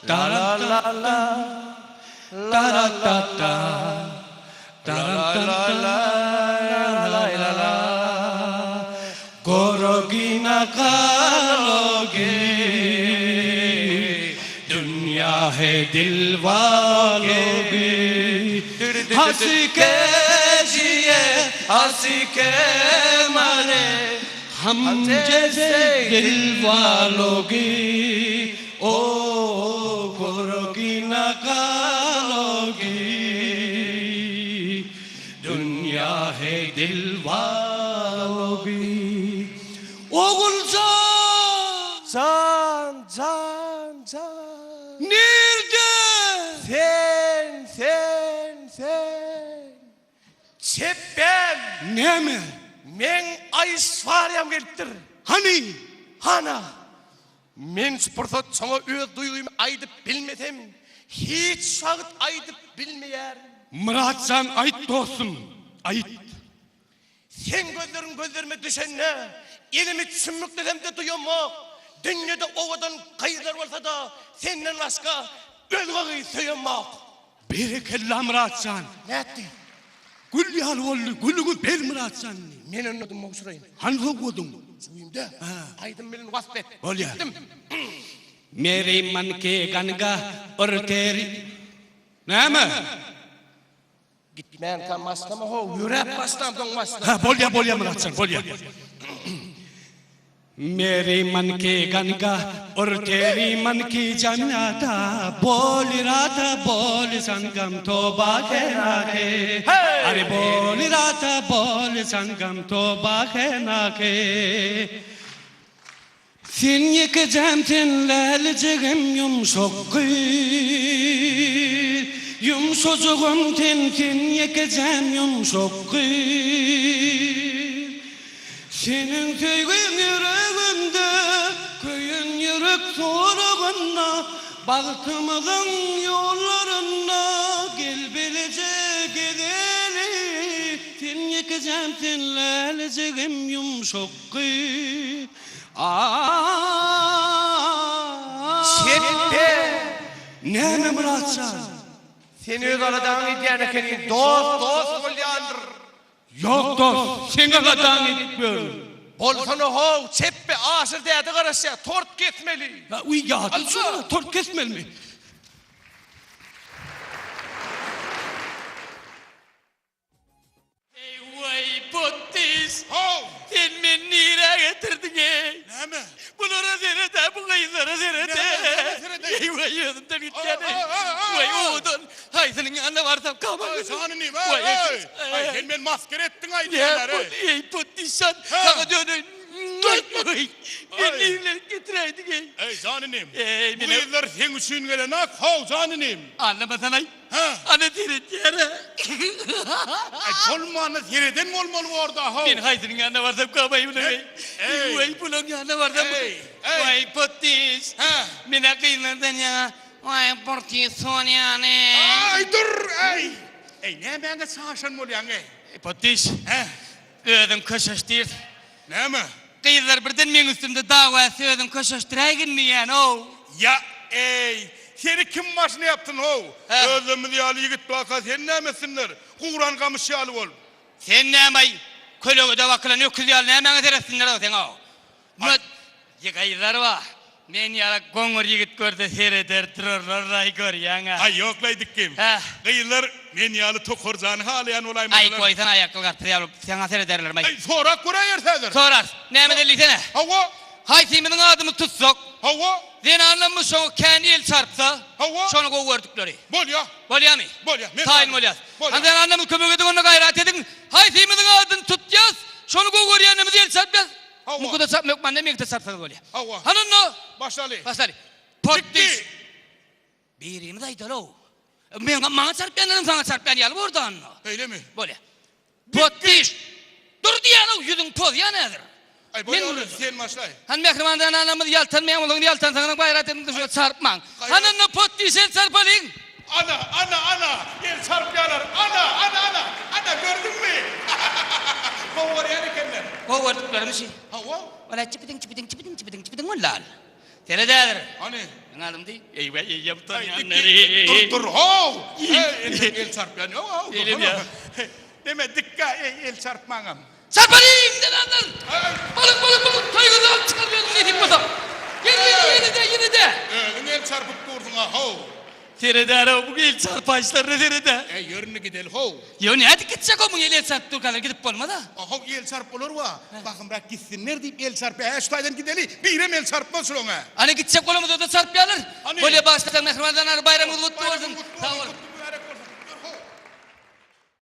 La la la la la la la la la la la la la Gorogi na kalogi Dünýa he dil walogi Has ke jiye has ke mare Ham jese dil walogi O gorogi na kalogi Dünýa he dil walogi Oguljan! Jan, jan, jan. Nirde? Sen, sen, sen. Çepbem! Näme? Meň Aýşwarýam gelipdir. Hany? Hana! Men şu pursat saňa öz duýgymy aýdyp bilmesem, hiç wagt aýdyp bilmeýärin. Myratjan aýt dostum, aýt. Seň gözleriň gözlerime düşende, elimi çümmüklesemde duýamok. Dünýede owadan gyzlar bolsa-da, senden başga özge gyz söýemok. Berekella Myratjan. Nätdi? Gül ýaly boldy, gülüňi ber Myratjan indi. Men onda dymma uçraýyn. Hany sowgadyň? Jübimde. Aýdym bilen wasp et. Bolýar. Gitdim. Meri man ke ganga or teri. Näme? Gitmänkäm başlama how, ýöräp başlam soň başla. Hä, bolýar, bolýar Myratjan, bolýar. Meri man ke ganga or teri man ki jannata bol rata bol sangam toba ke nake Are bol rata bol sangam toba ke nake Sen ýekejäm sen lälijigim ýumşak gyz Ýumşajygym sen sen ýekejäm ýumşak gyz Seniň söýgiň ýüregimde köýen ýürek soragynda Bagtymyzyň ýollarynda gel bileje gezeli Sen ýekejäm sen lälijigim ýumşak gyz Çepbe! Näme Myratjan? Sen öz aladaňy edýän ekeniň, dost dost bolýandyr. Ýok dost, seň aladaňy edip ýörün. Bolsana how, çepbe, Aşyr däde garaşýar, tort kesmeli. Uý, ýadyň şuňa, tort kesmelimi? Eý waý potdiş. How! Sen meni nirä getirdiň eý? Näme? Bulara seret-ä, bu gyzlara seret-ä. Näme, näme seredeýin? Eý waý özümden gitýän eý. Aa-aa-aa-aa! Waý owadan, haýsynyň ýanyna barsam kamak Aý, edip. janyny, Waý, eý, eý. aý, sen meni masgara etdiň aý Näme diýýärler, eý. boldy, eý potdiş jan, Hä? saňa döneýin. Waý, meni Aý. nirelere getiräýdiň eý? Eý, janynym, Eý, bu menem. gyzlar seň üçin gelenak, how, janynym. Alnamasan-aý. Hä? Ana seretýär-ä. Aý, bolmanda sereden bolmaly borda, how. Men haýsynyň ýanyna barsam gabaý bular eý. Eý. Waý, bulaň ýanyna barsam. Eý, eý. Waý, potdiş. Hä? Men-ä gyzlardan ýaňa, waý, portiý Sonýany. Aý, dur, eý. Eý, nämäňe çaşan bolýaň, eý? Eý, potdiş. Hä? Özüň köşeşdir. Näme? Gyzlar birden meň üstümde dawa etse özüň köşeşdiräýgin diýýän-ow. Ýa-eý, seni kim başyna ýapsyn-how? Hä? Özlerimiz ýaly ýigit barka seni näme etsinler? Guran gamyş ýaly bol. Sen näme-aý, kölegede bakylan öküz ýaly nämäňe seretsinler-ow seň-ow? Aý. Gyzlar bar, men ýaly goňur ýigit görse sereder durarlar-laý görýäň-ä. Aý, ýok-laý dikgim. Hä? Gyzlar men ýaly tokarjany halaýan Aý, bolaýmasalar. goýsana aýakly garpyz ýaly bolup, saňa serederlermi-aý? Aý, sorap göräýeris häzir. Sorarys. Näme diýsene? Hawa. Haýsymyzyň adymyzy tutsak. Hawa. Zenanlarymyz şoňa kän el çarpsa. Hawa. Şony gowy gördükleri. Bolýa. Bolýamy? Bolýa. Men Taýyn bolýas. Bolýa. Hany zenanlarymyz kömek ediň onda gaýrat ediň. Haýsymyzyň adyny tutýas, şony gowy görýänlerimiz el çarpýas. Hawa. Muňky-da çarpma hökman däl, meňki-de çarpsaňyz bolýar. Hawa. Hany onda? Başlaly. Başlaly. Potdiş. Dikdi. Birimiz aýdaly-ow. Men maňa çarpýanlaram saňa çarpýan ýaly borda onda. Beýlemi? Bolýar. Potdiş. Dur diýýän-ow, ýüzüň tozýan häzir. Aý, Men bolýar, bolýar. sen başlaý. Hany mähriban zenanlarymyz ýaltanmaýan bolsaňyz ýaltansaňyzam gaýrat ediň-de şuňa çarpmaň. Hany onda potdiş el çarpalyň. Ana, ana, ana, el çarpýarlar. Ana, ana, ana, ana, gördüňmi? Gowy görýän ekenler. Gowy gördüklerimi şi. Hawa. Wala çipidiň, çipidiň, çipidiň, çipidiň, çipidiň wallal. Seret häzir. Hany? Meň adym diý. Eýwe, eýýäm utanýan. Dur, dur, how! Eý, el çarpýan ýok, how. Elim ýa. Neme, dikka, eý, el çarpmaňam. Çarpalyň, zenanlar! Balyk, balyk, balyk, toýuňyzy alyp çykarmaýalyň nesip bolsa. Gel, gel, ýene-de, ýene-de. Özüň el çarpyp dursuň-a, how. Seredärow, bu el çarpaýyşlaryna sered-ä. Eý, ýör indi gideli, how. Ýo, nädip gitjek o muň eli el çarpyp durkalar, gidip bolmaz-a. How, el çarp bolar wa. Bahymrak gitsinler diýip el çarpýar. Hä, şu taýdan gideli, birem el çarpmaz şulaň-a. Ana, gitjek bolamyzda-da çarpýarlar. Hany. Bolýa, bagyşlasaň, mähriban zenanlar, baýramyňyz gutly bolsun. Baýramyň gutly Sag bolsun. boluň.